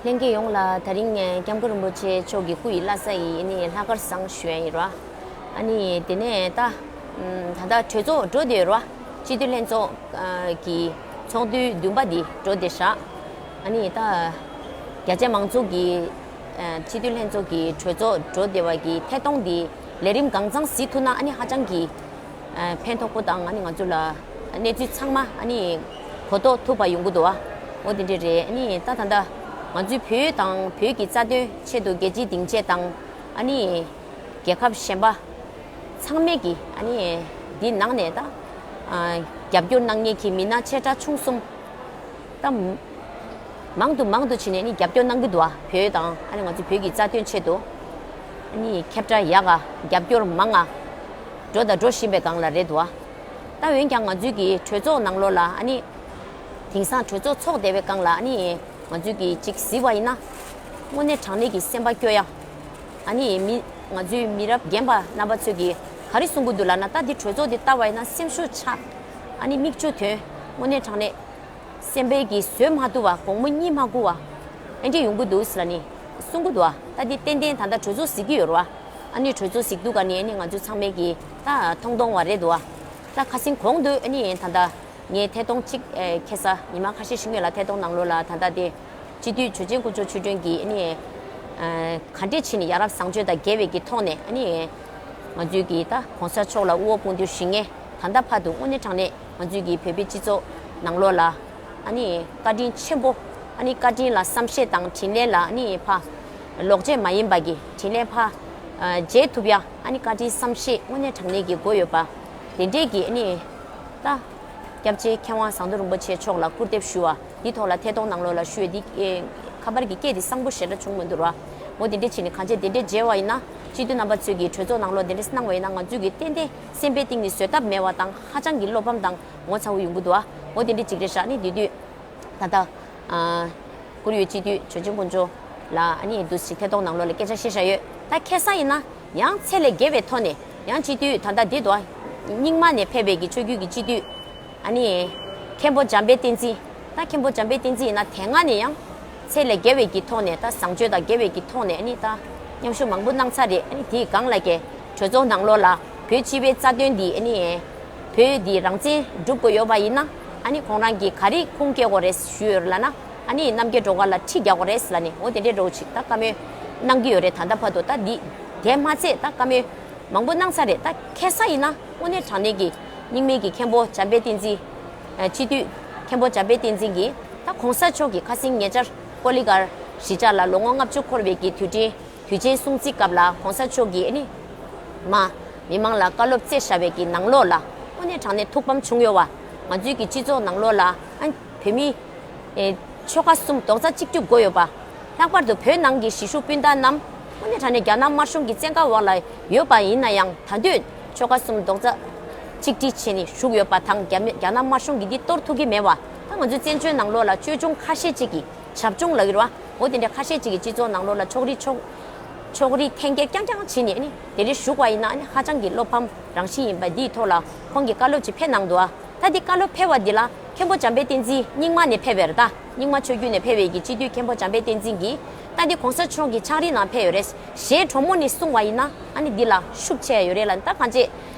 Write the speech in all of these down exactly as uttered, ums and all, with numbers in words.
ལྷན་རྒྱས་ཡོངས་ལ་ད་རིང་སྐྱབས་མགོན་རིན་པོ་ཆེ་མཆོག་གི་སྐུ་ཡི་བླ་གཟའ་ཡི་ནི་ལྷག་དཀར་བཟང་ཞུ་ཡ་ཡིན་ར། ཨ་ནི་དེ་ནས་ད་ད་ལྟ་གྲོས་ཚོགས་འགྲོ་བསྡད་ཡོད་ར། སྤྱི་འཐུས་ལྷན་ཚོགས་ཀྱི་ཚོགས་དུས་བདུན་པ་འདི་འགྲོ་བསྡད་ཤག་ཨ་ནི་ད་རྒྱ་ཆེ་མང་ཚོགས་ཀྱི་སྤྱི་འཐུས་ལྷན་ཚོགས་ཀྱི་གྲོས་ཚོགས་འགྲོ་བསྡད་པ་གི་ཐད་གཏོང་འདི་ལས་རིམ་གང་ཚང་གཟིགས་ཐུབ་ན་ཨ་ནི་ཧ་ཅང་གི་ཕན་ཐོགས་པོ་དང་ཨ་ནི་ང་ཚོ་ལ་གནས་ཚུལ་ཚང་མ་ཨ་ནི་གོ་རྟོགས་ཐུབ་པ་ཡོང་གི་འདུག་བ། འོ་དེ་འདྲ་རེད། ཨ་ནི་ད་ད་ལྟ་ང་ཚོའི་བོད་དང་བོད་ཀྱི་རྩ་དོན་ཆེད་དུ་རྒྱལ་སྤྱིའི་སྡིངས་ཆ་དང་ཨ་ནི་རྒྱལ་ཁབ་གཞན་པ་ཚང་མས་ཀྱི་ཨ་ནི་འདི་ནང་ནས་ད་རྒྱབ་སྐྱོར་གནང་མཁན་གྱི་མི་སྣ་ཆེ་ཕྲ་ཆུང་གསུམ་ད་མང་དུ་མང་དུ་ཕྱིན་ནས་ནི་རྒྱབ་སྐྱོར་གནང་གི་འདུག་བ། བོད་དང་ཨ་ནི་ང་ཚོ་བོད་ཀྱི་རྩ་དོན་ཆེད་དུ་ཨ་ནི་ཁྱབ་བསྒྲགས་ཡག་ག་རྒྱབ་སྐྱོར་མང་ང་འགྲོ་དང་འགྲོ་བཞིན་པའི་སྒང་ལ་རེད་འདུག་བ། ད་འོན་ཀྱང་ང་ཚོའི་གི་གྲོས་ཚོགས་ནང་ལོགས་ལ་ཨ་ནི་དེང་སང་གྲོས་ཚོགས་ཚོགས་བསྡད་པའི་སྒང་ལ་ཨ་ནི་ང་ཚོའི་གི་ཅིག་གཟིགས་པ་ཡིན་ན་དངོས་གནས་དྲང་གནས་ཀྱི་སེམས་པ་སྐྱོ་ཡ། ཨ་ནི་མི་ང་ཚོའི་མི་རབས་རྒན་པ་རྣམ་པ་ཚོས་ཀྱི་ག་རེ་གསུང་གི་འདུག་ལབ་ན། ད་འདི་གྲོས་ཚོགས་འདི་ལྟ་བ་ཡིན་ན་སེམས་ཤུགས་ཆག་ཨ་ནི་མིག་ཆུ་ཐོན། དངོས་གནས་དྲང་གནས་སེམས་པའི་གི་བཟོད་མ་ཐུབ་པ། དགོང་མོ་གཉིད་མ་ཁུག་པ་ཨེ་འདྲ་ཡོང་གི་འདུག་ཟེར་ལ་ནི་གསུང་གི་འདུག་བ། ད་འདི་ཏན་ཏན་ད་ལྟ་གྲོས་ཚོགས་གཟིགས་ཀྱི་ཡོད་རེད་བ། ཨ་ནི་གྲོས་ཚོགས་གཟིགས་དུས་ག་ནི་ཨ་ནི་ང་ཚོ་ཚང་མས་ཀྱི་ད་མཐོང་མཐོང་བ་རེད་འདུག་བ། ད་ཁ་སང་གོང་དུ་ཨ་ནི་ད་ལྟ་ངས་ཐད་གཏོང་གཅིག་ཨེ་ཁ་སང་ཉི་མ་ཁ་ཤས་ཤིག་སྔོན་ལ་ཐད་གཏོང་ནང་ལོགས་ལ་ད་ལྟ་དེ་སྤྱི་འཐུས་ཇོ་ཆེན་དཀོན་མཆོག་ཆོས་སྒྲོན་གྱིས་ཨ་ནི་ཨ་ག་འདྲས་བྱས་ནས་ཡ་རབས་བཟང་སྤྱོད་དང་འགལ་བའི་གི་ཐོག་ནས་ཨ་ནི་ང་ཚོའི་གི་ད་གོང་ས་མཆོག་ལ་དབུ་འོག་དཔུང་འདེགས་ཞུ་མཁན་ད་ལྟ་བར་དུ་དངོས་གནས་དྲང་གནས་ང་ཚོའི་གི་བོད་པའི་སྤྱི་ཚོགས་ནང་ལོགས་ལ་ཨ་ནི་བཀའ་དྲིན་ཆེན་པོ། ཨ་ནི་བཀའ་དྲིན་ལ་བསམ་ཤེས་དང་དྲིན་ལན་ལ་ཨ་ནི་ཕ་ལོག་རྗེས་མ་ཡིན་པ་གི་དྲིན་ལན་ཕ་ཨ་འཇལ་ཐུབ་ཡ་ཨ་ནི་བཀའ་དྲིན་བསམ་ཤེས་དངོས་གནས་དྲང་གནས་ཀྱི་དགོས་ཡོད་པ། དེ་འདྲས་ཀྱི་ཨ་ནི་ད་སྐྱབས་རྗེ་མཁས་དབང་ཟམ་གདོང་རིན་པོ་ཆེ་མཆོག་ལ་སྐུར་འདེབས་ཞུ་བ་འདི་ཐོག་ལ་ཐད་གཏོང་ནང་ལོགས་ལ་ཞུ་བའི་འདི་ཨེ་ཁ་པར་གྱི་སྐད་དེ་གསང་པོ་ཞེ་དྲག་བྱུང་མི་འདུག་ར། འོ་དེ་འདྲས་བྱས་ནས་གང་བྱས་དེ་འདྲས་མཇལ་བ་ཡིན་ན་སྤྱི་འཐུས་རྣམ་པ་ཚོས་ཀྱིས་གྲོས་ཚོགས་ནང་ལོགས་དེ་འདྲས་གནང་བ་ཡིན་ན་ང་ཚོས་ཀྱིས་ཏན་ཏན་སེམས་པའི་གཏིང་ནས་བཟོད་ཐབས་མེད་པ་དང་ཧ་ཅང་གི་བློ་ཕམ་དང་ངོ་ཚ་བོ་ཡོང་གི་འདུག་ཨ། འོ་དེ་འདྲས་ཅིག་རེད་ཤག་ཨ་ནི་དེ་དུས་ད་ལྟ་ཨ་བཀུར་འོས་སྤྱི་འཐུས་ཇོ་ཆེན་དཀོན་མཆོག་ལ་ཨ་ནི་འདུག་སེ་ཐད་གཏོང་ནང་ལོགས་ལ་སྐད་ཆ་བཤད་བཞག་ཡོད། ད་ཁ་སང་ཡིན་ན་ཡང་ཚད་ལས་བརྒལ་བའི་ཐོག་ནས་ཡང་སྤྱི་འཐུས་ད་ལྟ་འདི་དུ་རྙིང་མ་ནས་ཕེབས་པའི་གི་ཆོས་བརྒྱུད་ཀྱི་སྤྱི་འཐུས་ཨ་ནི་མཁན་པོ་འཇམ་དཔལ་བསྟན་འཛིན། ད་མཁན་པོ་འཇམ་དཔལ་བསྟན་འཛིན་ཡིན་ན་དེ་སྔ་ནས་ཡང་ཚད་ལས་བརྒལ་བའི་གི་ཐོག་ནས་ད་བཟང་སྤྱོད་དང་འགལ་བའི་གི་ཐོག་ནས་ཨ་ནི་ད་མཉམ་ཞུགས་མང་པོ་གནང་ཚར་རེད། ཨ་ནི་དེའི་སྒང་ལ་ཀྱེ་གྲོས་ཚོགས་ནང་ལོགས་ལ་བོད་སྤྱི་པའི་རྩ་དོན་འདི་ཨ་ནི་བོད་འདི་རང་བཙན་སྒྲུབ་དགོས་ཡོད་པ་ཡིན་ན་ཨ་ནི་ཁོང་རང་གིས་ག་རེ་ཁུངས་སྐྱེལ་དགོས་རེད་ཞུས་ཡོད་ལབ་ན། ཨ་ནི་རྣམ་རྒྱལ་སྒྲོལ་དཀར་ལ་ཁྲི་རྒྱག་དགོས་རེད་ཟེར་ལབ་ནས་འོ་དེ་འདྲའི་འདྲ་བོ་ཅིག་ད་བཀའ་མོལ་གནང་གི་ཡོད་རེད། ད་ལྟ་བར་དུ་ད་འདི་དེ་མ་ཚད་ད་བཀའ་མོལ་མང་པོ་གནང་ཚར་རེད། ད་ཁ་སང་ཡིན་ན་དངོས་གནས་དྲང་གནས་ཀྱི་རྙིང་མའི་གི་མཁན་པོ་འཇམ་དཔལ་བསྟན་འཛིན། ཨ་སྤྱི་འཐུས་མཁན་པོ་འཇམ་དཔལ་བསྟན་འཛིན་གྱིས་ད་གོང་ས་མཆོག་གི་ཁ་སང་ཉེ་ཆར་ཀོ་ལི་གྷལ་གཞིས་ཆགས་ལ་ལོ་ངོ་ལྔ་བཅུ་འཁོར་བའི་གི་དུས་དྲན་དུས་ཆེན་སྲུང་བརྩི་སྐབས་ལ་གོང་ས་མཆོག་གིས་ཨ་ནི་མ་མི་མང་ལ་བཀའ་སློབ་སྩལ་བཞག་པའི་གི་ནང་ལོགས་ལ་དངོས་གནས་དྲང་གནས་ཐུགས་ཕམ་བྱུང་ཡོད་པ། ང་ཚོའི་གི་སྤྱི་ཚོགས་ནང་ལོགས་ལ་ཨ་བོད་མི་ཨེ་ཆོལ་ཁ་གསུམ་རྡོག་རྩ་གཅིག་སྒྲིལ་དགོས་ཡོད་པ། ལྷག་པར་དུ་བོད་ནང་གི་གཞིས་བཞུགས་སྤུན་ཟླ་རྣམས་དངོས་གནས་དྲང་གནས་རྒྱ་ནག་དམར་གཞུང་གི་བཙན་བཀའ་འོག་ལ་ཡོད་པ་ཡིན་ན་ཡང་ད་དུས་ཆོལ་ཁ་གསུམ་རྡོག་རྩ་གཅིག་སྒྲིལ་བྱས་ནས་བཞུགས་ཡོད་པ་དང་རྒྱ་མི་རྒྱ་ནག་དམར་གཞུང་གིས་འདི་གཏོར་ཐུབ་ཀྱི་མེད་པ། ད་ང་ཚོའི་བཙན་བྱོལ་ནང་ལོགས་ལ་ཅོལ་ཆུང་ཁ་ཤས་ཅིག་གིས་བྱབ་ཆུང་ལབ་ཀྱི་རེད་བ། འོ་དེ་འདྲའི་ཁ་ཤས་ཅིག་གིས་སྤྱི་ཚོགས་ནང་ལོགས་ལ་ཕྱོགས་རིས་ཕྱོགས་ཕྱོགས་རིས་འཐེན་འཁྱེར་རྐྱང་རྐྱང་བྱས་ནས་ཨ་ནི་དེ་འདྲའི་བཞུགས་པ་ཡིན་ན་ཨ་ནི་ཧ་ཅང་གི་བློ་ཕམ་རང་བཞིན་ཡིན་པ་འདིའི་ཐོག་ལ་ཁོང་གིས་བཀའ་སློབ་ཅིག་ཕེབས་གནང་འདུག་ཨ། ད་འདི་བཀའ་སློབ་ཕེབས་པ་འདི་ལ་མཁན་པོ་འཇམ་དཔལ་བསྟན་འཛིན་རྙིང་མ་ནས་ཕེབས་པའི་རེད། ད་རྙིང་མ་ཆོས་བརྒྱུད་ནས་ཕེབས་པའི་གི་སྤྱི་འཐུས་མཁན་པོ་འཇམ་དཔལ་བསྟན་འཛིན་གྱིས་ད་འདི་གོང་ས་མཆོག་གི་ཕྱག་རིས་ནང་ཕེབས་ཡོད་རེད། ཞེས་གྲོགས་མོ་ནས་གསུངས་པ་ཡིན་ན་ཨ་ནི་འདི་ལ་ཤུགས་ཆེ་ཡོད་རེད་ལ། ད་གང་བྱེད་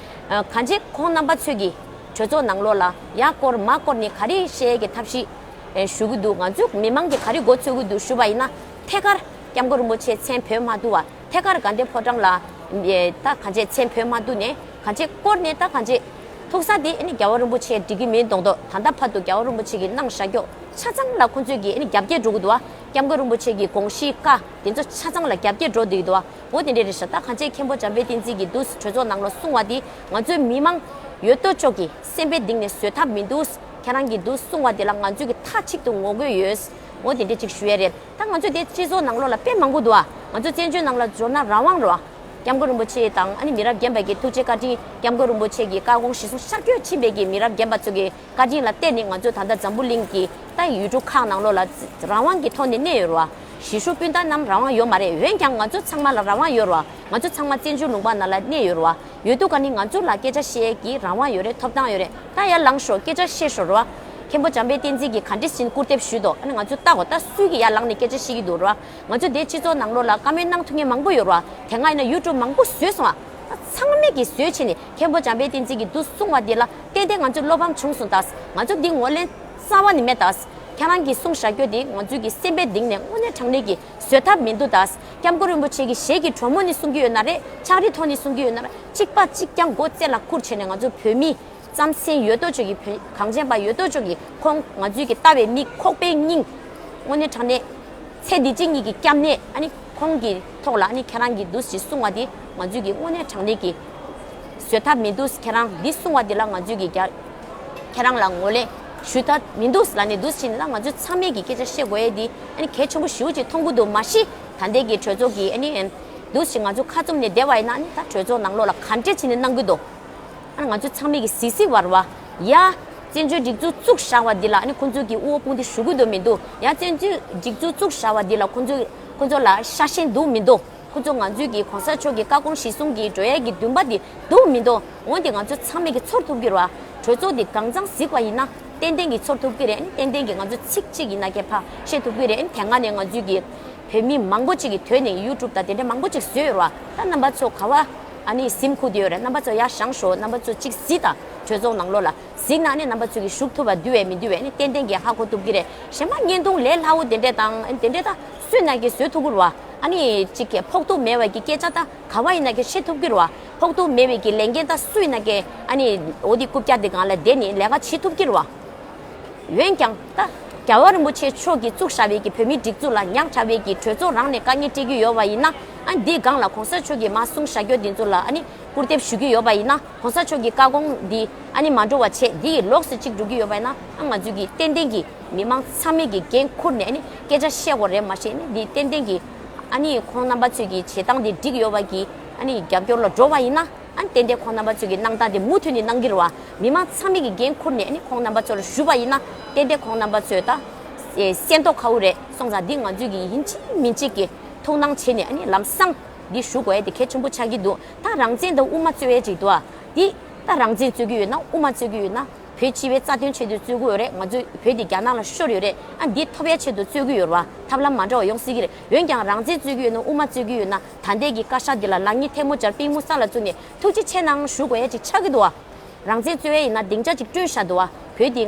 གང་བྱེད་ཁོང་རྣམ་པ་ཚོས་ཀྱི་གྲོས་ཚོགས་ནང་ལོགས་ལ་ཡར་སྐོར་མར་སྐོར་ནས་ག་རེ་བཤད་ཀྱི་ཐབས་ཤེས་ཞུ་གི་འདུག་ང་ཚོ་མི་མང་གིས་ག་རེ་མགོ་ཚོད་ཀྱི་འདུག་ཞུས་པ་ཡིན་ན། ཐད་ཀར་སྐྱབས་མགོན་རིན་པོ་ཆེ་མཚན་འབོད་མ་ཐུབ་པ། ཐད་ཀར་དགའ་ལྡན་ཕོ་བྲང་ལ་ད་གང་བྱེད་མཚན་འབོད་མ་ཐུབ་ནས་གང་བྱེད་སྐོར་ནས་ད་གང་བྱེད་ཐུག་ས་དེ་ཨ་ནི་རྒྱལ་བ་རིན་པོ་ཆེ་འགྲིག་གི་མིན་མདོག་མདོག་ད་ལྟ་བར་དུ་རྒྱལ་བ་རིན་པོ་ཆེ་གིས་གནང་བཞག་ཀྱོག་ཆ་ཚང་ལ་ཁོང་ཚོས་ཀྱིས་ཨ་ནི་རྒྱབ་སྐྱེད་འགྲོ་གི་འདུག་བ། སྐྱབས་མགོན་རིན་པོ་ཆེ་གི་དགོངས་གཞི་བཀའ་དེ་ཚོ་ཆ་ཚང་ལ་རྒྱབ་སྐྱེད་འགྲོ་བསྡད་ཀྱི་འདུག་བ། འོ་དེ་འདྲ་རེད་ཤག་ད་གང་བྱེད་མཁན་པོ་འཇམ་དཔལ་བསྟན་འཛིན་གྱིས་འདུག་གྲོས་ཚོགས་ནང་ལ་གསུངས་པ་དེ་ང་ཚོའི་མི་མང་ཡོད་དོ་ཅོག་གི་སེམས་པའི་གཏིང་ནས་བཟོད་ཐབས་མི་འདུག་ཁྱེད་རང་གིས་འདུག་གསུངས་པ་དེ་ལ་ང་ཚོས་ཀྱི་མཐའ་གཅིག་ཏུ་ངོ་རྒོལ་ཡོད། འོ་དེ་འདྲ་ཅིག་ཞུ་ཡ་རེད། ད་ང་ཚོ་དེ་སྤྱི་ཚོགས་ནང་ལོགས་ལ་དཔེ་མང་པོ་འདུག་ཨ། ང་ཚོ་བཙན་བྱོལ་ནང་ལ་འབྱོར་ན་རང་དབང་རེད་བ། སྐྱབས་མགོན་རིན་པོ་ཆེ་དང་ཨ་ནི་མི་རབས་རྒན་པ་གི་ཐུགས་རྗེ་བཀའ་དྲིན། སྐྱབས་མགོན་རིན་པོ་ཆེ་གི་བཀའ་དགོངས་གཞིར་བཟུང་ཤར་བསྐྱོད་ཕྱིན་པའི་གི་མི་རབས་རྒན་པ་ཚོ་གི་བཀའ་དྲིན་ལ་བརྟེན་ནས་ང་ཚོ་ད་ལྟ་འཛམ་བུ་གླིང་གི་ད་ཡུལ་གྲུ་ཁག་ནང་ལོགས་ལ་རང་དབང་གི་ཐོག་ནས་གནས་ཡོད་རེད་བ། གཞིས་བཞུགས་སྤུན་ཟླ་རྣམས་རང་དབང་ཡོད་མ་རེད། འོན་ཀྱང་ང་ཚོ་ཚང་མ་ལ་རང་དབང་ཡོད་རེད་བ། ང་ཚོ་ཚང་མ་བཙན་བྱོལ་ལུང་པ་ནང་ལ་གནས་ཡོད་རེད་བ། ཡོད་དུས་ཀ་ནི་ང་ཚོ་ལ་སྐད་ཆ་བཤད་ཀྱི་རང་དབང་ཡོད་རེད། ཐོབ་ཐང་ཡོད་རེད། ད་ཡར་ལངས་ཤོག་སྐད་ཆ་བཤད་ཤོག་རེད་བ། མཁན་པོ་འཇམ་དཔལ་བསྟན་འཛིན་གྱིས་ག་འདྲས་ཟིན་སྐུར་འདེབས་ཞུས་འདུག་ཨ་ནི་ང་ཚོས་ལྟ་གོ། ད་སུས་ཀྱིས་ཡར་ལངས་ནས་སྐད་ཆ་བཤད་ཀྱི་འདུག་ར། ང་ཚོ་དེ་སྤྱི་ཚོགས་ནང་ལོགས་ལ་བཀའ་མོལ་གནང་ཐུབ་མཁན་མང་པོ་ཡོད་ར། དེ་སྔ་ཡིན་ན་ཡུ་ཊུབ་མང་པོ་བཟོས་སོང་ཨ། ད་ཚང་མས་ཀྱིས་བཟོས་བྱས་ནས་མཁན་པོ་འཇམ་དཔལ་བསྟན་འཛིན་གྱིས་འདུག་གསུང་བ་འདི་ལ་ཏན་ཏན་ང་ཚོས་བློ་ཕམ་བྱུང་སོང་། ད་ང་ཚོ་འདི་ངོས་ལེན་རྩ་བ་ནས་མེད། ད་ཁྱེད་རང་གིས་གསུངས་བཞག་རྒྱུ་དེ་ང་ཚོའི་གི་སེམས་པའི་གཏིང་ནས་དངོས་གནས་དྲང་གནས་ཀྱི་བཟོད་ཐབས་མི་འདུག་ད་སྐྱབས་མགོན་རིན་པོ་ཆེ་གི་ཞལ་གྱི་གྲོས་མོལ་ནས་གསུང་གི་ཡོད་ན་རེད། ཕྱག་བྲིས་ཐོག་ནས་གསུང་གི་ཡོད་ན་རེད། གཅིག་པ་གཅིག་རྐྱང་མགོ་རྩེ་ལ་བཀུར་བྱས་ནས་ང་ཚོ་བོད་མི་རྩམ་ཟན་ཡོད་དོ་ཅོག་གི་བོད་གངས་ཅན་པ་ཡོད་དོ་ཅོག་གི་ཁོང་ང་ཚོའི་གི་ལྟ་བའི་མིག་ཁོག་པའི་སྙིང་། དངོས་གནས་དྲང་གནས་ཚེ་འདི་གཅིག་ཉིད་ཀྱི་སྐྱབས་གནས། ཨ་ནི་ཁོང་གི་ཐོག་ལ་ཨ་ནི་ཁྱེད་རང་གིས་འདུག་ཞིག་གསུང་བ་དེ་ང་ཚོའི་གི་དངོས་གནས་དྲང་གནས་ཀྱི་བཟོད་ཐབས་མི་འདུག་ཁྱེད་རང་འདི་གསུང་བ་འདི་ལ་ང་ཚོའི་གི་རྒྱ་ཁྱེད་རང་ལ་ངོས་ལེན་ཞུ་ཐབས་མི་འདུག་ལ་ནི་འདུག་ཕྱིན་ན་ང་ཚོས་ཚང་མས་ཀྱི་སྐད་ཆ་བཤད་དགོས་ཡས་འདི་ཨ་ནི་གལ་ཆེན་པོ་ཞེ་པོ་ཅིག་མཐོང་གི་འདུག་མ་གཞི་ད་ལྟའི་གི་གྲོས་ཚོགས་ཀྱི་ཨ་ནི་འདུག་ཕྱིན་ང་ཚོ་ཁ་བཙུམ་ནས་བསྡད་པ་ཡིན་ན་ཨ་ནི་ད་གྲོས་ཚོགས་ནང་ལོགས་ལ་ག་འདྲས་བྱས་ནས་གནང་གི་འདུག་ཨ་ནི་ང་ཚོ་ཚང་མས་ཀྱི་གཟིགས་གཟིགས་བར་བ་ཡ། བཙན་བྱོལ་སྒྲིག་འཛུགས་བཙུགས་བཞག་པ་འདི་ལ་ཨ་ནི་ཁོང་ཚོ་གི་དབུ་བོ་དཔུང་སྡེ་ཞུ་གི་འདུག་མི་འདུག་ཡ་བཙན་བྱོལ་སྒྲིག་འཛུགས་བཙུགས་བཞག་པ་འདི་ལ་ཁོང་ཚོ་ཁོང་ཚོ་ལ་ཤ་ཞེན་འདུག་མི་འདུག་ཁོ་ཚོ་ང་ཚོའི་གི་གོང་ས་མཆོག་གི་བཀའ་དགོངས་གཞིར་བཟུང་གི་འགྲོ་ཡས་ཀྱི་འདུན་པ་འདི་འདུག་མི་འདུག་འོན་ཏེ་ང་ཚོ་ཚང་མས་ཀྱི་ཚོར་ཐུབ་ཀྱི་རེད་བ། གྲོས་ཚོགས་འདི་གང་ཚང་གཟིགས་པ་ཡིན་ན་ཏན་ཏན་གྱི་ཚོར་ཐུབ་ཀྱི་རེད། ཨ་ནི་ཏན་ཏན་གྱི་ང་ཚོ་ཚིག་གཅིག་ཡིན་ན་ཀྱི་ཕར་བཤད་ཐུབ་ཀྱི་རེད། ཨ་ནི་དེ་སྔ་ནས་ང་ཚོའི་གི་བོད་མི་མང་པོ་ཅིག་གི་དོན་ནས་ཡུ་ཊུབ་དང་དེ་འདྲ་མང་པོ་ཅིག་བཟོས་ཡོད་རེད་བ། ད་རྣམ་པ་ཚོ་ག་བ་ཨ་ནི་གཟིམ་ཁུག་དེ་ཡོད་རེད། རྣམ་པ་ཚོ་ཡར་བཞེངས་ཤོག་རྣམ་པ་ཚོ་གཅིག་གཟིགས་དང་གྲོས་ཚོགས་ནང་ལོགས་ལ། གཟིགས་ན་ནི་རྣམ་པ་ཚོས་ཀྱི་ཞུགས་ཐུབ་པ་འདུས་བས་མི་འདུས་བས་ནི་ཏན་ཏན་གྱི་ཧ་གོ་ཐུབ་ཀྱི་རེད། གཞན་པ་བརྙན་ཐུང་ལས་སླ་བོ་དེ་འདྲས་དང་དེ་འདྲས་ད་སུས་ན་གི་བཟོས་ཐུབ་ཀྱི་རེད་བ། ཨ་ནི་གཅིག་གི་ཕོག་ཐུག་མེད་པའི་གི་སྐད་ཆ་ད་ག་བ་ཡིན་ན་གི་བཤད་ཐུབ་ཀྱི་རེད་བ། ཕོག་ཐུག་མེད་པའི་གི་ལས་འགན་ད་སུས་ན་གི་ཨ་ནི་འོ་དེ་རྐུབ་བཀྱག་དེ་སྒང་ལ་བསྡད་ནི་ལས་ཀ་བྱེད་ཐུབ་ཀྱི་རེད་བ། འོན་ཀྱང་ད་རྒྱལ་བ་རིན་པོ་ཆེ་མཆོག་གིས་བཙུགས་བཞག་པའི་གི་བོད་མིའི་སྒྲིག་འཛུགས་ལ་ཉག་ཕྲ་བའི་གི་གྲོས་ཚོགས་རང་ནས་དཀའ་ངལ་སྤྲད་ཀྱི་ཡོད་པ་ཡིན་ན། ཨ་ནི་འདིའི་སྒང་ལ་གོང་ས་མཆོག་གིས་མ་གསུངས་བཞག་རྒྱུ་འདི་ཚོ་ལ་ཨ་ནི་སྐུར་འདེབས་ཞུ་གི་ཡོད་པ་ཡིན་ན། གོང་ས་མཆོག་གི་བཀའ་དགོངས་འདི་ཨ་ནི་མ་འགྲོ་བ་བྱས་འདི་ཡི་ལོགས་སུ་གཅིག་འགྲོ་གི་ཡོད་པ་ཡིན་ན། ཨ་ང་ཚོས་ཀྱི་ཏན་ཏན་གྱི་མི་མང་ཚང་མས་ཀྱི་འགན་འཁུར་ནས་ཨ་ནི་སྐད་ཆ་བཤད་དགོས་རེད། མ་གཞི་ཨ་ནི་འདི་ཏན་ཏན་གྱི་ཨ་ནི་ཁོང་རྣམ་པ་ཚོས་ཀྱི་བྱེད་སྟངས་འདི་འགྲིག་ཡོད་པ་གི་ཨ་ནི་རྒྱབ་སྐྱོར་ལ་འགྲོ་བ་ཡིན་ན། ཨ་ནི་ཏན་ཏན་ཁོང་རྣམ་པ་ཚོས་ཀྱི་གནང་སྟངས་དེ་མུ་མཐུད་ནས་གནང་གི་རེད་བ། མི་མང་ཚང་མས་ཀྱི་འགན་འཁུར་ནས་ཨ་ནི་ཁོང་རྣམ་པ་ཚོར་ཞུ་བ་ཡིན་ན་ཏན་ཏན་ཁོང་རྣམ་པ་ཚོས་ད་ཨེ་གསན་ཐོག་ཁ་བོ་རེད། སོང་ཙང་འདི་ང་ཚོས་ཀྱི་ཡིན་གཅིག་མིན་གཅིག་གི་ཐུགས་སྣང་བྱས་ནས་ཨ་ནི་ལམ་སང་འདི་ཞུ་དགོས་ཡ་དེ་གལ་ཆེན་པོ་ཆགས་ཀྱི་འདུག་ད་རང་བཙན་དང་དབུ་མ་རྩོད་ཡ་ཅིག་འདུག་ཨ། འདི་ད་རང་བཙན་རྩོད་ཀྱི་ཡོད་ན་དབུ་མ་རྩོད་ཀྱི་ཡོད་ན། བོད་སྤྱི་པའི་རྩ་དོན་ཆེད་དུ་རྩོད་ཀྱི་ཡོད་རེད། ང་ཚོའི་བོད་འདི་རྒྱ་ནག་ལ་ཤོར་ཡོད་རེད། ཨ་འདི་ཐོབ་ཡ་ཆེད་དུ་རྩོད་ཀྱི་ཡོད་རེད་བ། ཐབས་ལམ་མ་འདྲ་བ་ཡོང་སྲིད་ཀྱི་རེད། འོན་ཀྱང་རང་བཙན་རྩོད་ཀྱི་ཡོད་ན་དབུ་མ་རྩོད་ཀྱི་ཡོད་ན་ད་ལྟའི་གི་བཀའ་ཤག་འདི་ལ་ལག་གཉིས་ཐལ་མོ་སྦྱར་པུས་མོ་ས་ལ་བཙུགས་ནས་ཐུགས་རྗེ་ཆེ་གནང་ཞུ་དགོས་ཡ་ཅིག་ཆགས་ཀྱི་འདུག་བ། རང་བཙན་རྩོད་ཡ་ཡིན་ན་སྡིངས་ཆ་ཅིག་བསྐྲུན་བཞག་འདུག་བ། བོད་འདི་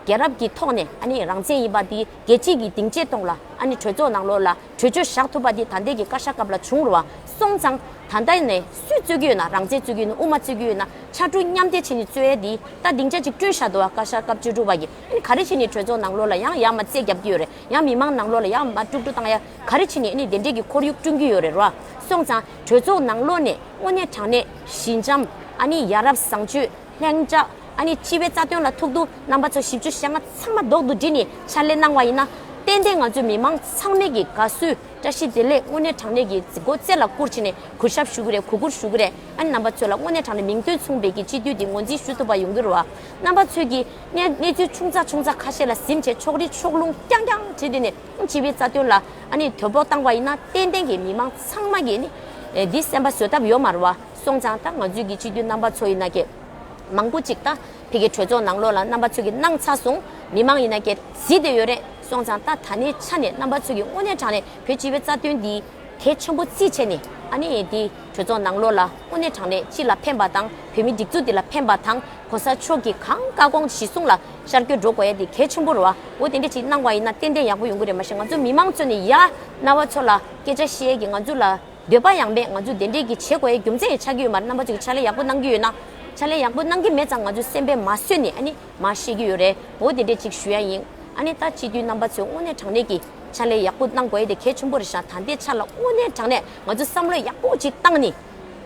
རྒྱལ་རབས་ཀྱི་ཐོག་ནས་ཨ་ནི་རང་བཙན་ཡིན་པ་འདི་རྒྱལ་སྤྱི་གི་སྡིངས་ཆའི་སྟེང་ལ་ཨ་ནི་གྲོས་ཚོགས་ནང་ལོགས་ལ་གྲོས་ཆོད་བཞག་ཐུབ་པ་འདི་ད་ལྟའི་གི་བཀའ་ཤག་སྐབས་ལ་བྱུང་རེད་བ། སོང་ཙང་ད་ལྟ་ནས་སུས་རྩོད་ཀྱི་ཡོད་ན། རང་བཙན་རྩོད་ཀྱི་ཡོད་ན། དབུ་མ་རྩོད་ཀྱི་ཡོད་ན། ཕྱར་གྲུ་མཉམ་འདེགས་བྱས་ནས་རྩོད་ཡ་འདི་ད་སྡིངས་ཆ་ཅིག་བསྐྲུན་བཞག་འདུག་བ། བཀའ་ཤག་སྐབས་བཅུ་དྲུག་པ་གིས་ཨ་ནི་ག་རེ་བྱས་ནས་གྲོས་ཚོགས་ནང་ལོགས་ལ་ཡང་ཡར་མར་རྩོད་རྒྱབ་ཀྱི་ཡོད་རེད། ཡང་མི་མང་ནང་ལོགས་ལ་ཡང་མར་དཀྲུག་དཀྲུག་བཏང་ཡ་ག་རེ་བྱས་ནས་ཨ་ནི་དེ་འདྲས་ཀྱི་ཁོར་ཡུག་བསྐྲུན་གྱི་ཡོད་རེད་ར། སོང་ཙང་གྲོས་ཚོགས་ནང་ལོགས་ནས་དངོས་གནས་དྲང་གནས་ཞི་འཇམ་ཨ་ནི་ཡ་རབས་བཟང་སྤྱོད་ལྷིང་འཇགས་ཨ་ནི་སྤྱི་པའི་རྩ་དོན་ལ་ཐུག་འདུག་རྣམ་པ་ཚོ་བཞི་བཅུ་ཞེ་ལྔ་ཚང་མ་རྡོག་ཏུ་སྒྲིལ་ནས་ཕྱག་ལས་གནང་བ་ཡིན་ན། ཏན་ཏན་ང་ཚོའི་མི་མང་ཚང་མས་ཀྱི་དགའ་བསུ་བཀྲ་ཤིས་བདེ་ལེགས་དངོས་གནས་དྲང་གནས་ཀྱི་མགོ་རྩེ་ལ་བཀུར་བྱས་ནས་གུས་ཞབས་ཞུ་གི་རེད། གུས་བཀུར་ཞུ་གི་རེད། ཨ་ནི་རྣམ་པ་ཚོ་ལ་དངོས་གནས་དྲང་གནས་མིང་དོན་མཚུངས་པའི་གི་སྤྱི་འཐུས་འདི་ངོས་འཛིན་ཞུ་ཐུབ་པ་ཡོང་གི་རེད་བ། རྣམ་པ་ཚོས་ཀྱི་གནས་གནས་ཚུལ་ཆུང་ཙག་ཆུང་ཙག་ཁ་ཤས་ལ་གཟིམ་བྱས་ཕྱོགས་རིས་ཕྱོགས་ལྷུང་རྐྱང་རྐྱང་བྱས་དེ་ནས་སྤྱི་པའི་རྩ་དོན་ལ་ཨ་ནི་དོ་ཕོག་བཏང་བ་ཡིན་ན་ཏན་ཏན་གྱི་མི་མང་ཚང་མ་གིས་ནི་འདི་སེམས་པ་བཟོད་ཐབས་ཡོད་མ་རེད་བ། སོང་ཙང་ད་ང་ཚོའི་གི་སྤྱི་འཐུས་རྣམ་པ་ཚོ་ཡིན་ན་ཀྱི་མང་པོ་ཅིག་ད་ཕ་གི་གྲོས་ཚོགས་ནང་ལོགས་ལ་རྣམ་པ་ཚོས་ཀྱི་གནང་ཚར་སོང་། མི་མང་ཡིན་ན་ཀྱི་གཟིགས་བསྡད་ཡོད་རེད། སོང་ཙང་ད་ད་ནས་ཆ་ནས་རྣམ་པ་ཚོས་ཀྱི་དངོས་གནས་དྲང་གནས་བོད་སྤྱི་པའི་རྩ་དོན་འདི་གལ་ཆེན་པོ་བརྩིས་བྱས་ནས་ཨ་ནི་འདི་གྲོས་ཚོགས་ནང་ལོགས་ལ་དངོས་གནས་དྲང་གནས་སྤྱི་ལ་ཕན་པ་དང་བོད་མི་སྒྲིག་འཛུགས་འདི་ལ་ཕན་པ་དང་གོང་ས་མཆོག་གི་གང་བཀའ་དགོངས་གཞི་བཟུང་ལ་ཤར་བསྐྱོད་འགྲོ་དགོས་ཡ་འདི་གལ་ཆེན་པོ་རེད་བ། འོ་དེ་འདྲ་ཅིག་གནང་བ་ཡིན་ན་ཏན་ཏན་ཡག་པོ་ཡོང་གི་རེད། མ་གཞི་ང་ཚོ་མི་མང་ཚོ་ནས་ཡ་རྣམ་པ་ཚོ་ལ་སྐད་ཆ་བཤད་ཡས་ཀྱི་ང་ཚོ་ལ་འདོད་པ་ཡང་མེད། ང་ཚོ་དེ་འདྲས་ཀྱི་བྱེད་དགོས་ཡ་རྒྱུ་མཚན་ཡང་ཆགས་ཀྱི་ཡོད་མ་རེད། རྣམ་པ་ཚོ་གི་ཕྱག་ལས་ཡག་པོ་གནང་གི་ཡོད་ན། ཕྱག་ལས་ཡག་པོ་གནང་གི་མེད་ཙང་ང་ཚོ་སེམས་པས་མ་བཟོད་ནས་ཨ་ནི་མ་བཤད་ཀྱི་ཡོད་རེད། འོ་དེ་འདྲས་ཅིག་ཞུ་ཡ་ཡིན། ཨ་ནི་ད་སྤྱི་འཐུས་རྣམ་པ་ཚོས་དངོས་གནས་དྲང་གནས་ཀྱི་ཕྱག་ལས་ཡག་པོ་གནང་དགོས་ཡ་དེ་གལ་ཆེན་པོ་རེད་ཤག་ད་ལྟའི་ཆ་ལ་དངོས་གནས་དྲང་གནས་ང་ཚོ་བསམ་བློ་ཡག་པོ་ཅིག་བཏང་ནས།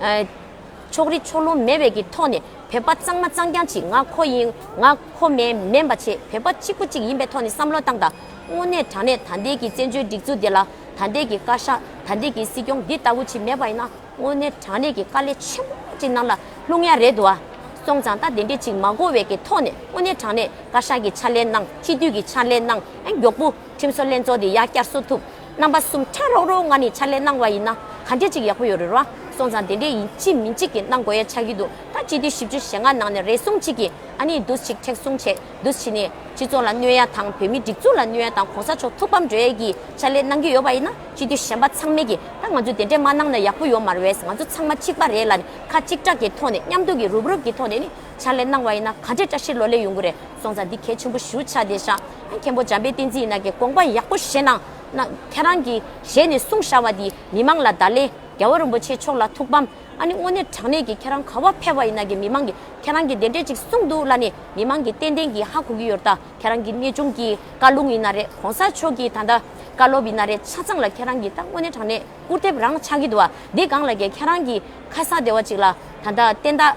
ཨ། ཕྱོགས་རིས་ཕྱོགས་ལྷུང་མེད་པའི་གི་ཐོག་ནས་བོད་པ་གཙང་མ་གཙང་རྐྱང་ཅིག་ང་ཁོ་ཡིན་ང་ཁོ་མིན་མིན་པ་བྱས་བོད་པ་གཅིག་པུ་གཅིག་ཡིན་པའི་ཐོག་ནས་བསམ་བློ་བཏང་དང་། དངོས་གནས་དྲང་གནས་ད་ལྟའི་གི་བཙན་བྱོལ་སྒྲིག་འཛུགས་འདི་ལ་ད་ལྟའི་གི་བཀའ་ཤག་ད་ལྟའི་གི་སྲིད་སྐྱོང་འདི་ལྟ་བུ་ཅིག་མེད་པ་ཡིན་ན་དངོས་གནས་དྲང་གནས་ཀྱི་དཀའ་ལས་ཆེན་པོ་ཅིག་ནང་ལ་ལྷུང་ཡ་རེད་འདུག་ཨ། སོང་ཙང་ད་དེ་འདྲས་ཅིག་མ་དགོས་པའི་གི་ཐོག་ནས་དངོས་གནས་དྲང་གནས་བཀའ་ཤག་གི་ཕྱག་ལས་གནང་། སྤྱི་འཐུས་ཀྱི་ཕྱག་ལས་གནང་། ཨ་མགྱོགས་པོ་ཁྲིམས་བཟོ་ལྷན་ཚོགས་འདི་ཡར་བསྐྱར་གསོ་ཐུབ། རྣམ་པ་གསུམ་ཁྲ་རོག་རོག་ངང་ནས་ཕྱག་ལས་གནང་བ་ཡིན་ན་ག་འདྲས་ཅིག་ཡག་པོ་ཡོད་རེད་ར། སོང་ཙང་དེ་འདྲས་ཡིན་གཅིག་མིན་གཅིག་གི་གནང་དགོས་ཡ་ཆགས་ཀྱི་འདུག་ད་སྤྱི་འཐུས་བཞི་བཅུ་ཞེ་ལྔ་ནང་ནས་རེ་ཟུང་གཅིག་གིས་ཨ་ནི་འདུག་ཅིག་མཁྲེགས་བཟུང་བྱས་འདུག་བྱས་ནས་སྤྱི་ཚོགས་ལ་གནོད་ཡ་དང་བོད་མི་སྒྲིག་འཛུགས་ལ་གནོད་ཡ་དང་གོང་ས་མཆོག་ཐུགས་ཕམ་འགྲོ་ཡ་གི་ཕྱག་ལས་གནང་གི་ཡོད་པ་ཡིན་ན་སྤྱི་འཐུས་གཞན་པ་ཚང་མས་ཀྱིས་ད་ང་ཚོས་དེ་འདྲས་མ་གནང་ན་ཡག་པོ་ཡོད་མ་རེད་པས། ང་ཚོ་ཚང་མ་གཅིག་པ་རེད་ལབ་ནས་ཁ་གཅིག་གྲགས་ཀྱི་ཐོག་ནས་མཉམ་དུ་གི་རུབ་རུབ་ཀྱི་ཐོག་ནས་ནི་ཕྱག་ལས་གནང་བ་ཡིན་ན་ག་འདྲས་བཀྲ་ཤིས་ལོ་ལེགས་ཡོང་གི་རེད། སོང་ཙང་འདི་གལ་ཆེན་པོ་ཞེ་པོ་ཆགས་བསྡད་ཤག་ཨ་མཁན་པོ་འཇམ་དཔལ་བསྟན་འཛིན་ཡིན་ན་ཀྱི་དགོངས་པ་ཡག་པོ་བཞེས་གནང་། ན་ཁྱེད་རང་གིས་བཞེས་ནས་གསུངས་བཞག་པ་འདི་མི་མང་ལ་བརྡ་ལན། རྒྱལ་བ་རིན་པོ་ཆེ་མཆོག་ལ་ཐུགས་ཕམ། ཨ་ནི་དངོས་གནས་དྲང་གནས་ཀྱི་ཁྱེད་རང་ག་པར་ཕེབས་པ་ཡིན་ན་གི་མི་མང་གིས་ཁྱེད་རང་གིས་དེ་འདྲས་ཅིག་གསུངས་འདུག་ལབ་ནས་མི་མང་གིས་ཏན་ཏན་གྱིས་ཧ་གོ་གི་ཡོད་རེད་ད། ཁྱེད་རང་གི་གནས་ཆུང་གི་བཀའ་ལུང་ཡིན་ན་རེད། གོང་ས་མཆོག་གི་ད་ལྟ་བཀའ་སློབ་ཡིན་ན་རེད། ཆ་ཚང་ལ་ཁྱེད་རང་གིས་ད་དངོས་གནས་དྲང་གནས་སྐུར་འདེབས་རང་ཆགས་ཀྱི་འདུག་བ། འདི་སྒང་ལ་གི་ཁྱེད་རང་གི་ཁ་སང་དེ་བ་ཅིག་ལ་ད་ལྟ་བསྟན་བདག་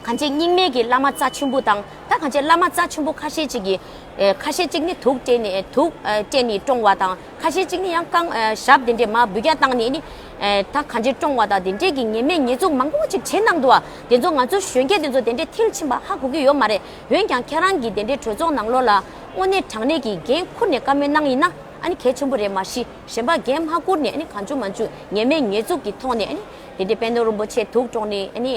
གང་ཅི་རྙིང་མའི་གི་བླ་མ་རྩ་ཆེན་པོ་དང་ད་གང་ཅི་བླ་མ་རྩ་ཆེན་པོ་ཁ་ཤས་ཅིག་གིས་ཨེ་ཁ་ཤས་ཅིག་ནི་དུག་སྤྲད་ནས་དུག་ཨེ་སྤྲད་ནས་བཀྲོངས་པ་དང་ཁ་ཤས་ཅིག་ནི་ཡང་རྐང་ཨེ་ཞབས་དེ་འདྲས་མར་འབུད་རྒྱག་བཏང་ནས་ནི་ཨེ་ད་གང་ཅི་བཀྲོངས་པ་དང་དེ་འདྲས་ཀྱི་ཉེས་མེད་ཉེས་འཛུགས་མང་པོ་ཅིག་བྱེད་གནང་འདུག་བ། དེ་ཚོ་ང་ཚོ་གཞོན་སྐྱེས་དེ་ཚོ་དེ་འདྲས་མཐིལ་ཕྱིན་པ་ཧ་གོ་གི་ཡོད་མ་རེད། འོན་ཀྱང་ཁྱེད་རང་གིས་དེ་འདྲས་གྲོས་ཚོགས་ནང་ལོགས་ལ་དངོས་གནས་དྲང་གནས་ཀྱི་འགན་འཁུར་ནས་བཀའ་མོལ་གནང་ཡིན་ན་ཨ་ནི་གལ་ཆེན་པོ་རེད། མ་གཞི་གཞན་པ་འགན་མ་འཁུར་ནས་ཨ་ནི་གང་བྱུང་མང་བྱུང་ཉེས་མེད་ཉེས་འཛུགས་ཀྱི་ཐོག་ནས་ཨ་ནི་དེ་འདྲས་པད་ནོར་རིན་པོ་ཆེ་དུག་བཀྲོངས་ནས་ཨ་ནི་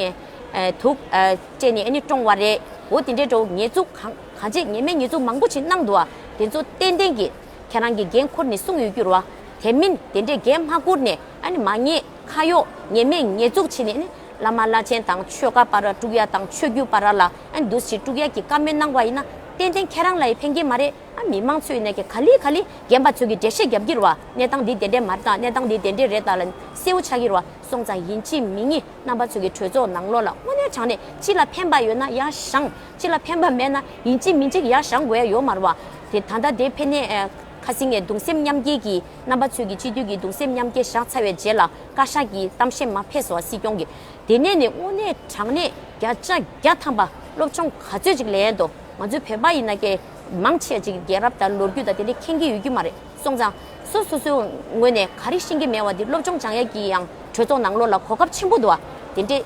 ཨེ་དུག་ཨེ་སྤྲད་ནས་ཨ་ནི་བཀྲོངས་པ་རེད། འོ་དེ་འདྲས་འགྲོ་ཉེས་འཛུགས་གང་གང་ཅི་ཉེས་མེད་ཉེས་འཛུགས་མང་པོ་ཞིག་གནང་འདུག་བ། དེ་ཚོ་ཏན་ཏན་གྱིས་ཁྱེད་རང་གིས་འགན་འཁུར་ནས་གསུངས་ཡོད་རྒྱུ་རེད་བ། དེ་མིན་དེ་འདྲས་འགན་མ་འཁུར་ནས་ཨ་ནི་མ་ཉེས་ཁ་གཡོག་ཉེས་མེད་ཉེས་འཛུགས་བྱས་ནས་ཨ་ནི་བླ་མ་བླ་ཆེན་དང་ཆོལ་ཁ་བར་དཀྲུག་ཡ་དང་ཆོས་བརྒྱུད་བར་ལ་ཨ་ནི་འདུ་ཤེས་དཀྲུག་ཡ་གི་བཀའ་མོལ་གནང་བ་ཡིན་ན་ཏན་ཏན་ཁྱེད་རང་ལ་ཡང་ཕན་གྱི་མ་རེད། ཨ་མི་མང་ཚོས་ཡིན་ན་ཀྱི་ག་ལེ་ག་ལེ་རྒན་པ་ཚོས་ཀྱི་འགྲེལ་བཤད་རྒྱབ་ཀྱི་རེད་བ། གནས་སྟངས་འདི་དེ་འདྲས་མ་རེད་ད། གནས་སྟངས་འདི་དེ་འདྲས་རེད་ད་ལབ་ནས་གསལ་བོ་ཆགས་ཀྱི་རེད་བ། སོང་ཙང་ཡིན་གཅིག་མིན་གཉིས་རྣམ་པ་ཚོས་ཀྱི་གྲོས་ཚོགས་ནང་ལོགས་ལ་དངོས་གནས་དྲང་གནས་སྤྱི་ལ་ཕན་པ་ཡོད་ན་ཡར་བཞེངས། སྤྱི་ལ་ཕན་པ་མེད་ན་ཡིན་གཅིག་མིན་གཅིག་ཡར་བཞེངས་དགོས་ཡ་ཡོད་མ་རེད་བ། དེ་ད་ལྟ་དེ་ཕན་ནས་ཨ་ཁ་སང་ངས་གདུང་སེམས་མཉམ་སྐྱེད་ཀྱི་རྣམ་པ་ཚོས་ཀྱི་སྤྱི་འཐུས་ཀྱི་གདུང་སེམས་མཉམ་སྐྱེད་བཞག་ཚར་བའི་རྗེས་ལ་བཀའ་ཤག་གི་གཏམ་བཤད་མ་ཕེབས་སོང་བ། སྲིད་སྐྱོང་གི་དེ་ནས་ནི་དངོས་གནས་དྲང་གནས་བརྒྱ་ཆ་བརྒྱ་ཐམ་པ་སློབ་སྦྱོང་ག་ཚོད་ཅིག་ལེན་འདུག་ང་ཚོའི་བོད་པ་ཡིན་ན་ཀྱེ་མང་ཆེ་ཅིག་རྒྱལ་རབས་དང་ལོ་རྒྱུས་དང་དེ་འདྲ་མཁྱེན་གྱི་ཡོད་ཀྱི་མ་རེད། སོང་ཙང་སོ་སོ་སོའི་ངོས་ནས་ག་རེ་ཤེས་ཀྱི་མེད་པ་དེ་སློབ་སྦྱོང་སྦྱང་ཡས་ཀྱི་ཡང་གྲོས་ཚོགས་ནང་ལོགས་ལ་གོ་སྐབས་ཆེན་པོ་འདུག་བ། དེ་འདྲས་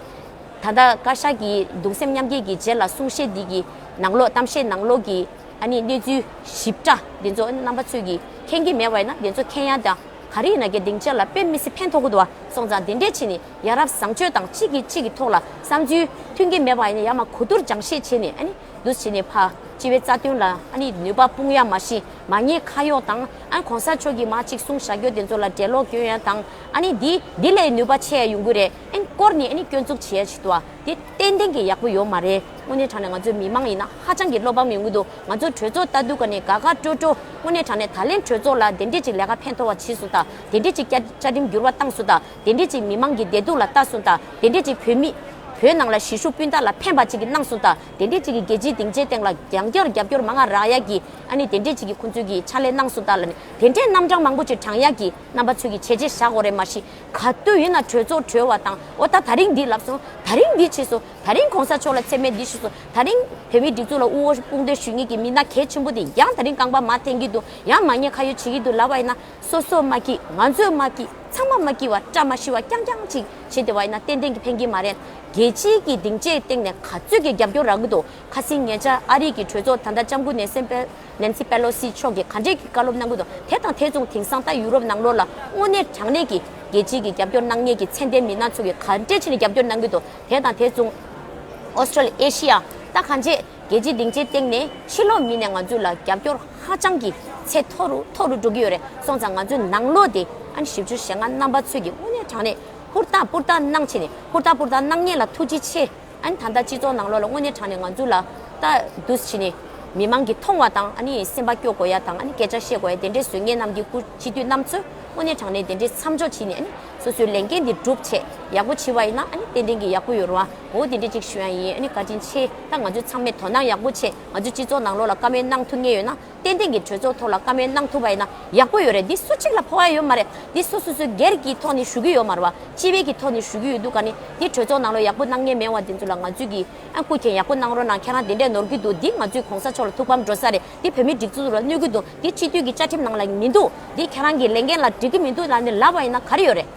ད་ལྟ་བཀའ་ཤག་གི་གདུང་སེམས་མཉམ་སྐྱེད་ཀྱི་རྗེས་ལ་གསུང་བཤད་འདི་གི་ནང་ལོགས་གཏམ་བཤད་ནང་ལོགས་ཀྱི་ཨ་ནི་གནས་ཚུལ་ཞིབ་ཕྲ་འདི་ཚོ་རྣམ་པ་ཚོས་ཀྱི་མཁྱེན་གྱི་མེད་པ་ཡིན་ན་དེ་ཚོ་མཁྱེན་ཡ་དང་ག་རེ་ཡིན་ན་ཀྱེ་སྡིངས་ཆ་ལ་དཔེ་མི་སྲིད་ཕན་ཐོགས་ཀྱི་འདུག་བ། སོང་ཙང་དེ་འདྲས་བྱས་ནས་ཡ་རབས་བཟང་སྤྱོད་དང་གཅིག་གིས་གཅིག་གི་ཐོག་ལ་བསམ་ཚུལ་མཐུན་གྱི་མེད་པ་ཡིན་ན་ཡར་མར་གོ་བསྡུར་སྦྱང་བཤད་བྱས་ནས་ཨ་ནི་འདུག་བྱས་ནས་ཕར་སྤྱི་པའི་རྩ་དོན་ལ་ཨ་ནི་ནུས་པ་སྤུངས་ཡ་མ་གཞི་མ་ཉེས་ཁ་གཡོག་དང་ཨ་ནི་གོང་ས་མཆོག་གིས་མར་གཅིག་གསུངས་བཞག་རྒྱུ་དེ་ཚོ་ལ་འགྲེལ་ལོག་སྐྱོན་ཡ་དང་ཨ་ནི་འདི་འདི་ལས་ནུས་པ་ཆེ་ཡ་ཡོང་གི་རེད། ཨ་ནི་སྐོར་ནས་ཨ་ནི་སྐྱོན་འཛུགས་བྱེད་ཡ་ཆེད་དུ་བ། འདི་ཏན་ཏན་གྱི་ཡག་པོ་ཡོད་མ་རེད། དངོས་གནས་དྲང་གནས་ང་ཚོའི་མི་མང་ཡིན་ན་ཧ་ཅང་གི་བློ་ཕམ་ཡོང་གི་འདུག་ང་ཚོ་གྲོས་ཚོགས་ལྟ་དུས་ཀ་ནས་དགའ་དགའ་སྤྲོ་སྤྲོ་དངོས་གནས་དྲང་གནས་ད་ལན་གྲོས་ཚོགས་ལ་དེ་འདྲས་ཅིག་ལས་ཀ་ཕན་ཐོགས་པ་བྱས་སོང་ད། དེ་འདྲས་ཅིག་བཅའ་བཅའ་ཁྲིམས་འགྱུར་བ་བཏང་སོང་ད། དེ་འདྲས་ཅིག་མི་མང་གི་བདེ་སྡུག་ལ་ལྟ་སོང་ད། དེ་འདྲས་ཅིག་བོད་མི་བོད་ནང་ལ་གཞིས་བཞུགས་སྤུན་ཟླ་ལ་ཕན་པ་ཅིག་གི་གནང་སོང་ད། དེ་འདྲས་ཅིག་གི་རྒྱལ་སྤྱིའི་སྡིངས་ཆའི་སྟེང་ལ་རྒྱང་སྐྱོར་རྒྱབ་སྐྱོར་མང་ང་རག་ཡ་གི་ཨ་ནི་དེ་འདྲས་ཅིག་གི་ཁོང་ཚོས་གི་ཕྱག་ལས་གནང་སོང་ད་ལ་ནི་དེ་འདྲས་རྣམ་གྲངས་མང་པོ་ཅིག་བགྲང་ཡ་གི་རྣམ་པ་ཚོས་ཀྱི་བྱས་རྗེས་བཞག་དགོས་རེད། མ་གཞི་ག་དུས་ཡིན་ན་གྲོས་ཚོགས་གྲོལ་བ་དང་འོ་ད་ད་རིང་འདི་ལབ་སོང་། ད་རིང་འདི་བྱས་སོང་། ད་རིང་གོང་ས་མཆོག་ལ་མཚན་སྨད་འདི་ཞུས་སོང་། ད་རིང་བོད་མིའི་སྒྲིག་འཛུགས་ལ་དབུ་འོག་དཔུང་འདེགས་ཞུ་མཁན་གྱི་མི་སྣ་གལ་ཆེན་པོ་དེ་ཡང་ད་རིང་རྐང་པ་མར་འཐེན་གྱི་འདུག་ཡང་མ་ཉེས་ཁ་གཡོག་བྱེད་ཀྱི་འདུག་ལབ་པ་ཡིན་ན་སོ་སོ་མ་སྐྱིད། ང་ཚོས་མ་སྐྱིད། ཚང་མ་མ་སྐྱིད་པ་བཀྲ་མ་ཤིས་པ་རྐྱང་རྐྱང་ཅིག་བྱེད་བསྡད་པ་ཡིན་ན་ཏན་ཏན་གྱི་ཕན་གྱི་མ་རེད། རྒྱལ་སྤྱིའི་གི་སྡིངས་ཆའི་སྟེང་ནས་ག་ཚོད་ཀྱི་རྒྱབ་སྐྱོར་རག་གི་འདུག་ཁ་སང་ཉེ་ཆར་ཨ་རི་གི་གྲོས་ཚོགས་ད་ལྟ་ལྕམ་སྐུ་ནན་སན་པེ་ནན་སི་པེ་ལོ་སི་མཆོག་གིས་ག་འདྲས་ཀྱི་བཀའ་སློབ་གནང་གི་འདུག་དེ་དང་དེ་མཚུངས་དེང་སང་ད་ཡུ་རོབ་ནང་ལོགས་ལ་དངོས་གནས་དྲང་གནས་ཀྱི་རྒྱལ་སྤྱིའི་གི་རྒྱབ་སྐྱོར་གནང་མཁན་གྱི་ཚད་ལྡན་མི་སྣ་ཚོ་གིས་ག་འདྲས་བྱས་ནས་རྒྱབ་སྐྱོར་གནང་གི་འདུག་དེ་དང་དེ་མཚུངས་ཨོ་སི་ཀྲོ་ལི་ཨེ་ཤི་ཡ་ད་གང་ཅི་རྒྱལ་སྤྱིའི་སྡིངས་ཆའི་སྟེང་ནས་ཕྱི་ལོགས་མི་ནས་ང་ཚོ་ལ་རྒྱབ་སྐྱོར་ཧ་ཅང་གི་ཚད་མཐོ་རུ་མཐོ་རུ་འགྲོ་གི་ཡོད་རེད། སོང་ཙང་ང་ཚོའི་ནང་ལོགས་དེ་ཨ་ནི་བཞི་བཅུ་ཞེ་ལྔ་རྣམ་པ་ཚོས་ཀྱི་དངོས་གནས་དྲང་གནས་ཧུར་ཐག་ཧུར་ཐག་གནང་བྱས་ནས་ཧུར་ཐག་ཧུར་ཐག་གནང་མཁན་ལ་ཐུགས་རྗེ་ཆེ། ཨ་ནི་ད་ལྟ་སྤྱི་ཚོགས་ནང་ལོགས་ལ་དངོས་གནས་དྲང་གནས་ང་ཚོ་ལ་ལྟ་འདུག་བྱས་ནས་མི་མང་གིས་མཐོང་བ་དང་ཨ་ནི་སེམས་པ་སྐྱོ་དགོས་ཡ་དང་ཨ་ནི་སྐད་ཆ་བཤད་དགོས་ཡ་དེ་འདྲས་བཟོ་མཁན་རྣམས་ཀྱི་སྐུ་སྤྱི་འཐུས་རྣམ་ཚོས་དངོས་གནས་དྲང་གནས་དེ་འདྲས་མཚམས་འཇོག་བྱས་ནས་ཨ་ནི་སོ་སོའི་ལས་འགན་དེ་སྒྲུབ་བྱས་ཡག་པོ་བྱས་པ་ཡིན་ན་ཨ་ནི་ཏན་ཏན་གྱི་ཡག་པོ་ཡོད་རེད་བ། འོ་དེ་འདྲས་ཅིག་ཞུ་ཡ་ཡིན། ཨ་ནི་བཀའ་དྲིན་ཆེ། ད་ང་ཚོ་ཚང་མས་དོ་སྣང་ཡག་པོ་བྱས་ང་ཚོའི་སྤྱི་ཚོགས་ནང་ལོགས་ལ་བཀའ་མོལ་གནང་ཐུབ་མཁན་ཡོད་ན། ཏན་ཏན་གྱི་གྲོས་ཚོགས་ཐོག་ལ་བཀའ་མོལ་གནང་ཐུབ་པ་ཡིན་ན་ཡག་པོ་ཡོད་རེད། འདི་སུ་གཅིག་ལ་ཕོག་ཡ་ཡོད་མ་རེད། འདི་སོ་སོ་སོའི་སྒེར་གྱི་ཐོག་ནས་ཞུ་གི་ཡོད་མ་རེད་བ། སྤྱི་པའི་གི་ཐོག་ནས་ཞུ་གི་ཡོད་འདུག་ག་ནི་འདི་གྲོས་ཚོགས་ནང་ལ་ཡག་པོ་གནང་མཁན་མེད་བ་དེ་ཚོ་ལ་ང་ཚོས་ཀྱི་ཨ་སྐུ་མཁྱེན་ཡག་པོ་གནང་རོགས་གནང་། ཁྱེད་རང་དེ་འདྲས་ནོར་གི་འདུག་འདི་ང་ཚོའི་གོང་ས་མཆོག་ལ་ཐུགས་ཕམ་འགྲོ་ས་རེད། འདི་བོད་མིའི་སྒྲིག་འཛུགས་ལ་གནོད་གི་འདུག་འདི་སྤྱི་འཐུས་ཀྱི་བཅའ་ཁྲིམས་ནང་ལ་མི་འདུག་འདི་ཁྱེད་རང་གི་ལས་འགན་ལ་འགྲིག་གི་མི་འདུག་ལབ་ནས་ལབ་པ་ཡིན་ན་ག་རེ་ཡོད་རེད།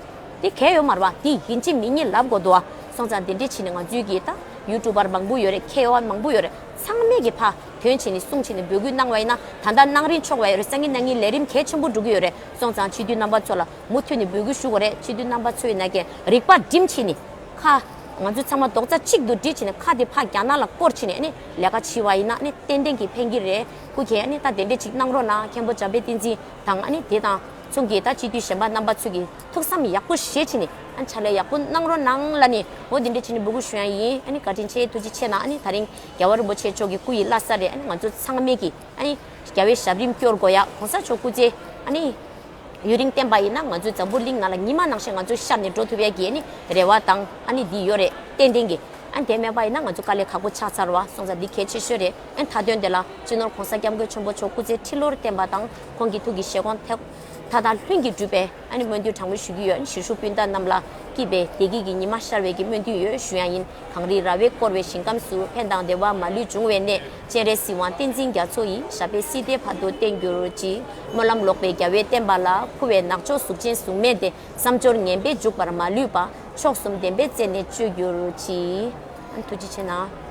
འདི་གལ་ཡོད་མ་རེད་བ། འདི་ཡིན་གཅིག་མིན་གཉིས་ལབ་དགོས་འདུག་བ། སོང་ཙང་འདི་འདྲས་བྱས་ནས་ང་ཚོའི་གི་ད་ཡུ་ཊུབ་པར་མང་པོ་ཡོད་རེད། མཁས་དབང་མང་པོ་ཡོད་རེད། ཚང་མས་གི་ཕ་ དོན་བྱས་ནས་གསུང་བྱས་ནས་འབོད་སྐུལ་གནང་བ་ཡིན་ན་ད་ལྟ་གནང་རིན་ཆོག་པ་ཡོད་རེད། སང་ཉིན་གནངས་ཉིན་ལས་རིམ་གལ་ཆེན་པོ་འགྲོ་གི་ཡོད་རེད། སོང་ཙང་སྤྱི་འཐུས་རྣམ་པ་ཚོ་ལ་མུ་མཐུད་ནས་འབོད་སྐུལ་ཞུ་དགོས་རེད། སྤྱི་འཐུས་རྣམ་པ་ཚོས་ན་ཀན་རིག་པ་སྒྲིམ་བྱས་ནས་ཁ་ང་ཚོ་ཚང་མ་རྡོག་རྩ་གཅིག་ཏུ་སྒྲིལ་བྱས་ནས་ཁ་དེ་ཕར་རྒྱ་ནག་ལ་བསྐོར་བྱས་ནས་ཨ་ནི་ལས་ཀ་བྱས་པ་ཡིན་ན་ཨ་ནི་ཏན་ཏན་གྱིས་ཕན་གྱི་རེད། སྐུ་མཁྱེན་ཨ་ནི་ད་དེ་འདྲས་ཅིག་གནང་རོགས་གནང་། མཁན་པོ་འཇམ་དཔལ་བསྟན་འཛིན་དང་ཨ་ནི་དེ་དང་མཚུངས་ཀྱི་ད་སྤྱི་འཐུས་གཞན་པ་རྣམ་པ་ཚོས་ཀྱིས་ཐུགས་བསམ་ཡག་པོ་བཞེས་བྱས་ནས་ཨ་ནི་ཕྱག་ལས་ཡག་པོ་གནང་རོགས་གནང་ལབ་ནས་འོ་དེ་འདྲས་བྱས་ནས་འབོད་སྐུལ་ཞུ་ཡ་ཡིན། ཨ་ནི་བཀའ་དྲིན་ཆེ། ཐུགས་རྗེ་ཆེ་གནང་། ཨ་ནི་ད་རིང་རྒྱལ་བ་རིན་པོ་ཆེ་མཆོག་གི་སྐུ་ཡི་བླ་གཟའ་རེད། ཨ་ནི་ང་ཚོ་ཚང་མས་ཀྱིས་ཨ་ནི་རྒྱལ་བའི་ཞབས་རིམ་སྐྱོར་དགོས་ཡ། གོང་ས་མཆོག་སྐུ་ཚེ་ཨ་ནི་ཡུན་རིང་བརྟན་པ་ཡིན་ན་ང་ཚོའི་འཛམ་བུ་གླིང་ནང་ལ་ཉི་མ་ནང་བཞིན་ང་ཚོ་ཤར་ནས་འགྲོ་ཐུབ་ཡ་གི་ཨ་ནི་རེ་བ་དང་ཨ་ནི་འདི་ཡོད་རེད། ཏན་ཏན་གྱི་ཨ་ནི་དེ་མེད་པ་ཡིན་ན་ང་ཚོ་དཀའ་ལས་ཁག་པོ་ཆགས་ཚར་བ། སོང་ཙང་འདི་གལ་ཆེ་ཤོས་རེད། ཨ་ནི་མཐའ་དོན་དེ་ལ་སྤྱི་ནོར་གོང་ས་སྐྱབས་མགོན་ཆེན་པོ་མཆོག་སྐུ་ཚེ་ཁྲི་ལོར་བརྟན་པ་དང་ཁོང་གི་ཐུགས་ཀྱི་བཞེད་དགོངས་ཐད་མཐའ་དག་ལྷུན་གྱིས་གྲུབ་པའི་ཨ་ནི་སྨོན་འདུན་གྲངས་མེད་ཞུ་གི་ཡོད། ཨ་ནི་ཞིང་ཞུ་སྤུན་ཟླ་རྣམས་ལ་སྐྱིད་པའི་བདེ་སྐྱིད་ཀྱི་ཉི་མ་ཤར་བའི་གི་སྨོན་འདུན་ཡོད་ཞུ་ཡ་ཡིན། གངས་རི་ར་བས་བསྐོར་བའི་ཞིང་ཁམས་སུ། ཕན་དང་བདེ་བ་མ་ལུས་འབྱུང་བའི་གནས། སྤྱན་རས་གཟིགས་དབང་བསྟན་འཛིན་རྒྱ་མཚོ་ཡིས། ཞབས་པད་སྲིད་མཐའི་བར་དུ་བརྟན་གྱུར་ཅིག་སྨོན་ལམ་ལོག་པའི་རྒྱལ་བའི་བསྟན་པ་ལ། འཁུ་བའི་ནག་ཕྱོགས་གཟུགས་ཅན་གཟུགས་མེད་དེ། བསམ་སྦྱོར་ངན་པས་འཇུག་པར་མ་ལུས་པ། མཆོག་གསུམ་བདེན་པའི་རྩལ་ནི་སྤྱོད་གྱུར་ཅིག་ཨ་ནི་ཐུགས་རྗེ་ཆེ་གནང་།